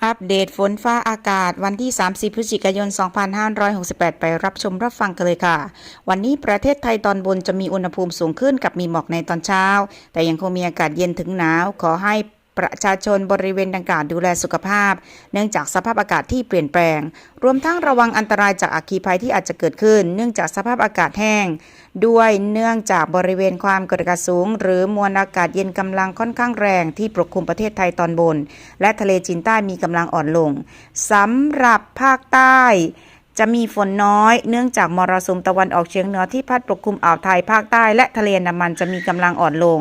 ອັບເດດຝົນຟ້າອາກາດ ວັນທີສາມສິບ ພຶສຈິກາຍົນ ສອງພັນຫ້າຮ້ອຍຫົກສິບແປດ ໄປຮັບຊົມຮັບຟັງກັນເລີຍຄ່ະ. ວັນນີ້ປະເທດໄທຕອນບົນຈະມີອຸນຫະພູມສູງຂຶ້ນກັບມີໝອກໃນຕອນເຊົ້າ, ແຕ່ຍັງຄົງມີອາກາດເຢັນເຖິງໜາວ. ຂໍໃຫ້ປະຊາຊົນບໍລິເວນດັ່ງກ່າວດູແລສຸຂະພາບ ເນື່ອງຈາກສະພາບອາກາດທີ່ປ່ຽນແປງ, ລວມທັງລະວັງອັນຕະລາຍຈາກອັກຄີໄພທີ່ອາດຈະເກີດຂຶ້ນ ເນື່ອງຈາກສະພາບອາກາດແຫ້ງ ດ້ວຍເນື່ອງຈາກບໍລິເວນຄວາມກົດອາກາດສູງ ຫຼື ມວນອາກາດເຢັນກຳລັງຄ່ອນຂ້າງແຮງ ທີ່ປົກຄຸມປະເທດໄທຕອນບົນ ແລະ ທະເລຈີນໃຕ້ມີກຳລັງອ່ອນລົງ. ສຳລັບພາກໃຕ້ຈະມີຝົນນ້ອຍ ເນື່ອງຈາກມໍລະສຸມຕາເວັນອອກສຽງເໜືອທີ່ພັດປົກຄຸມອ່າວໄທ, ພາກໃຕ້ ແລະ ທະເລອັນດາມັນຈະມີກຳລັງອ່ອນລົງ.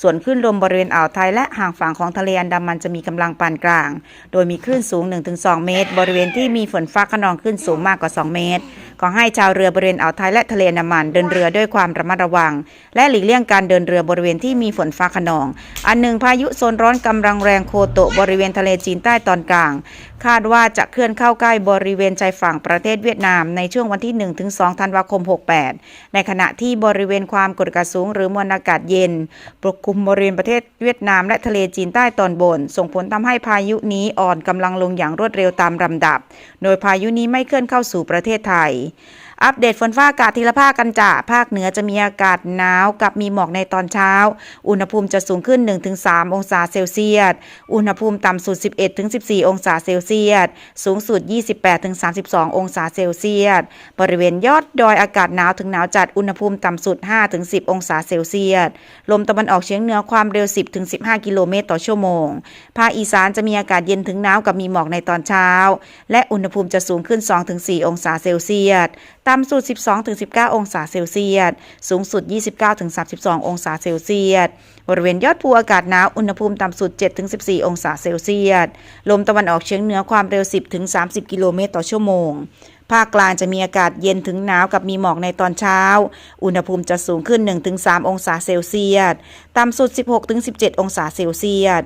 ສ່ວນຄື້ນລົມບໍລິເວນອ່າວໄທ ແລະ ຫ່າງຝັ່ງຂອງທະເລອັນດາມັນຈະມີກຳລັງປານກາງ ໂດຍມີຄື້ນສູງ ໜຶ່ງເຖິງສອງ ເມດ, ບໍລິເວນທີ່ມີຝົນຟ້າຄະນອງຄື້ນສູງມາກກວ່າ ສອງ ເມດ. ຂໍໃຫ້ຊາວເຮືອບໍລິເວນອ່າວໄທ ແລະ ທະເລອັນດາມັນເດີນເຮືອດ້ວຍຄວາມລະມັດລະວັງ ແລະ ຫຼີກລ່ຽງການເດີນເຮືອບໍລິເວນທີ່ມີຝົນຟ້າຄະນອງ. ອັນໜຶ່ງ ພາຍຸໂຊນຮ້ອນກຳລັງແຮງໂຄໂຕະ ບໍລິເວນທະເລຈີນໃຕ້ຕອນກາງ ຄາດວ່າຈະເຄື່ອນເຂົ້າໃກ້ບໍລິເວນຊາຍຝັ່ງປະເທດຫວຽດນາມ ໃນຊ່ວງວັນທີ ໜຶ່ງເຖິງສອງ ທັນວາຄົມ ຫົກແປດ ໃນຂະນະທີ່ບໍລິເວນຄວາມກົດອາກາດສູງ ຫຼື ມວນອາກາດເຢັນ ປົກຄຸມບໍລິເວນປະເທດຫວຽດນາມ ແລະ ທະເລຈີນໃຕ້ຕອນບົນ ສົ່ງຜົນທຳໃຫ້ພາຍຸນີ້ອ່ອນກຳລັງລົງຢ່າງລວດເລັວຕາມລຳດັບ, ໂດຍພາຍຸນີ້ໄມ່ເຄື່ອນເຂົ້າສູ່ປະເທດໄທ. ອັບເດດຝົນຟ້າອາກາດທີລະພາກກັນຈ້າ. ພາກເໜືອຈະມີອາກາດໜາວກັບມີໝອກໃນຕອນເຊົ້າ, ອຸນຫະພູມຈະສູງຂຶ້ນ ໜຶ່ງເຖິງສາມ ອົງສາເຊລຊຽດ, ອຸນຫະພູມຕ່ຳສຸດ ສິບເອັດເຖິງສິບສີ່ ອົງສາເຊລຊຽດ, ສູງສຸດ ຊາວແປດເຖິງສາມສິບສອງ ອົງສາເຊລຊຽດ. ບໍລິເວນຍອດດອຍອາກາດໜາວເຖິງໜາວຈັດ, ອຸນຫະພູມຕ່ຳສຸດ ຫ້າເຖິງສິບ ອົງສາເຊລຊຽດ, ລົມຕາເວັນອອກສຽງເໜືອຄວາມເລັວ ສິບເຖິງສິບຫ້າ ກິໂລເມດຕໍ່ຊົ່ວໂມງ. ພາກອີສານຈະມີອາກາດເຢັນເຖິງໜາວກັບມີໝອກໃນຕອນເຊົ້າ ແລະ ອຸນຫະພູມຈະສູງຂຶ້ນ ສອງເຖິງສີ່ ອົງສາເຊລຊຽດ, ຕ່ຳສຸດ ສິບສອງເຖິງສິບເກົ້າ ອົງສາເຊລຊຽດ, ສູງສຸດ ຊາວເກົ້າເຖິງສາມສິບສອງ ອົງສາເຊລຊຽດ. ບໍລິເວນຍອດພູອາກາດໜາວ, ອຸນຫະພູມຕ່ຳສຸດ ເຈັດເຖິງສິບສີ່ ອົງສາເຊລຊຽດ, ລົມຕາເວັນອອກສຽງເໜືອຄວາມເລັວ ສິບເຖິງສາມສິບ ກິໂລເມດຕໍ່ຊົ່ວໂມງ. ພາກກາງຈະມີອາກາດເຢັນເຖິງໜາວກັບມີໝອກໃນຕອນເຊົ້າ, ອຸນຫະພູມຈະສູງຂຶ້ນ ໜຶ່ງເຖິງສາມ ອົງສາເຊລຊຽດ, ຕ່ຳສຸດ ສິບຫົກເຖິງສິບເຈັດ ອົງສາເຊລຊຽດ,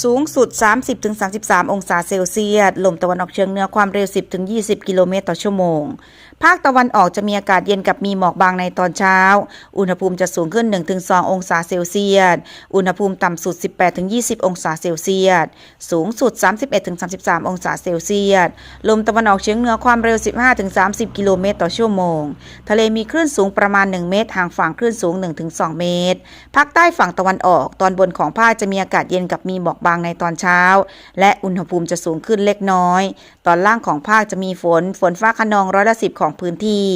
ສູງສຸດ ສາມສິບເຖິງສາມສິບສາມ ອົງສາເຊລຊຽດ, ລົມຕາເວັນອອກສຽງເໜືອຄວາມເລັວ ສິບເຖິງຊາວ ກິໂລເມດຕໍ່ຊົ່ວໂມງ. ພາກຕາເວັນອອກຈະມີອາກາດເຢັນກັບມີໝອກບາງໃນຕອນເຊົ້າ, ອຸນຫະພູມຈະສູງຂຶ້ນ ໜຶ່ງເຖິງສອງ ອົງສາເຊລຊຽດ, ອຸນຫະພູມຕ່ຳສຸດ ສິບແປດເຖິງຊາວ ອົງສາເຊລຊຽດ, ສູງສຸດ ສາມສິບເອັດເຖິງສາມສິບສາມ ອົງສາເຊລຊຽດ, ລົມຕາເວັນອອກສຽງເໜືອຄວາມເລັວ ສິບຫ້າເຖິງສາມສິບ ກິໂລເມດຕໍ່ຊົ່ວໂມງ. ທະເລມີຄື້ນສູງປະມານ ໜຶ່ງເມດ, ຫ່າງຝັ່ງຄື້ນສູງ ໜຶ່ງເຖິງສອງ ເມດ. ພາກໃຕ້ຝັ່ງຕາເວັນອອກຕອນບົນຂອງພາກຈະມີອາກາດເຢັນກັບມີໝອກບາງໃນຕອນເຊົ້າ ແລະ ອຸນຫະພູມຈະສູງຂຶ້ນເລັກນ້ອຍ. ຕອນລ່າງຂອງພາກຈະມີຝົນ, ຝົນຟ້າຄະນອງ ຮ້ອຍລະສິບ ຂອງພື້ນທີ່,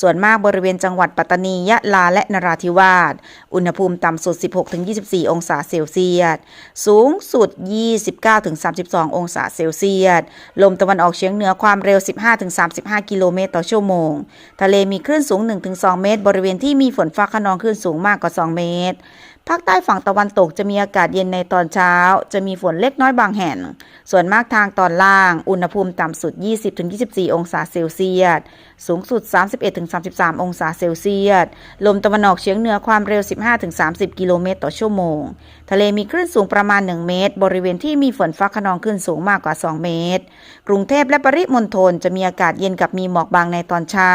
ສ່ວນມາກບໍລິເວນຈັງຫວັດປັດຕານີ, ຍະລາ ແລະ ນະຣາທິວາດ. ອຸນຫະພູມຕ່ຳສຸດ ສິບຫົກເຖິງຊາວສີ່ ອົງສາເຊລຊຽດ, ສູງສຸດ ຊາວເກົ້າເຖິງສາມສິບສອງ ອົງສາເຊລຊຽດ. ລົມຕາເວັນອອກສຽງເໜືອຄວາມເລັວ ສິບຫ້າເຖິງສາມສິບຫ້າ ກິໂລເມດຕໍ່ຊົ່ວໂມງ. ທະເລມີຄື້ນສູງ ໜຶ່ງເຖິງສອງ ເມດ, ບໍລິເວນທີ່ມີຝົນຟ້າຄະນອງຄື້ນສູງມາກກວ່າ ສອງ ເມດ. ພາກໃຕ້ຝັ່ງຕາເວັນຕົກຈະມີອາກາດເຢັນໃນຕອນເຊົ້າ, ຈະມີຝົນເລັກນ້ອຍບາງແຫ່ງ. ສ່ວນມາກທາງຕອນລ່າງ, ອຸນຫະພູມຕ່ຳສຸດ ຊາວ ເຖິງຊາວສີ່ ອົງສາເຊລຊຽດ, ສູງສຸດ ສາມສິບເອັດເຖິງສາມສິບສາມ ອົງສາເຊລຊຽດ. ລົມຕາເວັນອອກສຽງເໜືອຄວາມເລັວ ສິບຫ້າເຖິງສາມສິບ ກິໂລເມດຕໍ່ຊົ່ວໂມງ. ທະເລມີຄື້ນສູງປະມານ ໜຶ່ງ ເມດ, ບໍລິເວນທີ່ມີຝົນຟ້າຄະນອງຄື້ນສູງມາກກວ່າ ສອງ ເມດ. ກຸງເທບ ແລະ ປະລິມົນທົນຈະມີອາກາດເຢັນກັບມີໝອກບາງໃນຕອນເຊົ້າ.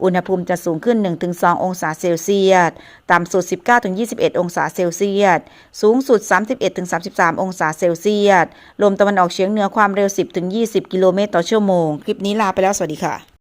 ອຸນຫະພູມຈະສູງຂຶ້ນ ໜຶ່ງເຖິງສອງ ອົງສາເຊລຊຽດ, ຕ່ຳສຸດ ສິບເກົ້າເຖິງຊາວເອັດ ອົງສາເຊລຊຽດ, ສູງສຸດ ສາມສິບເອັດເຖິງສາມສິບສາມ ອົງສາເຊລຊຽດ. ລົມຕາເວັນອອກສຽງເໜືອຄວາມເລັວ ສິບເຖິງຊາວ ກິໂລເມດຕໍ່ຊົ່ວໂມງ. ຄລິບນີ້ລາໄປແລ້ວ, ສະຫວັດດີຄ່ະ.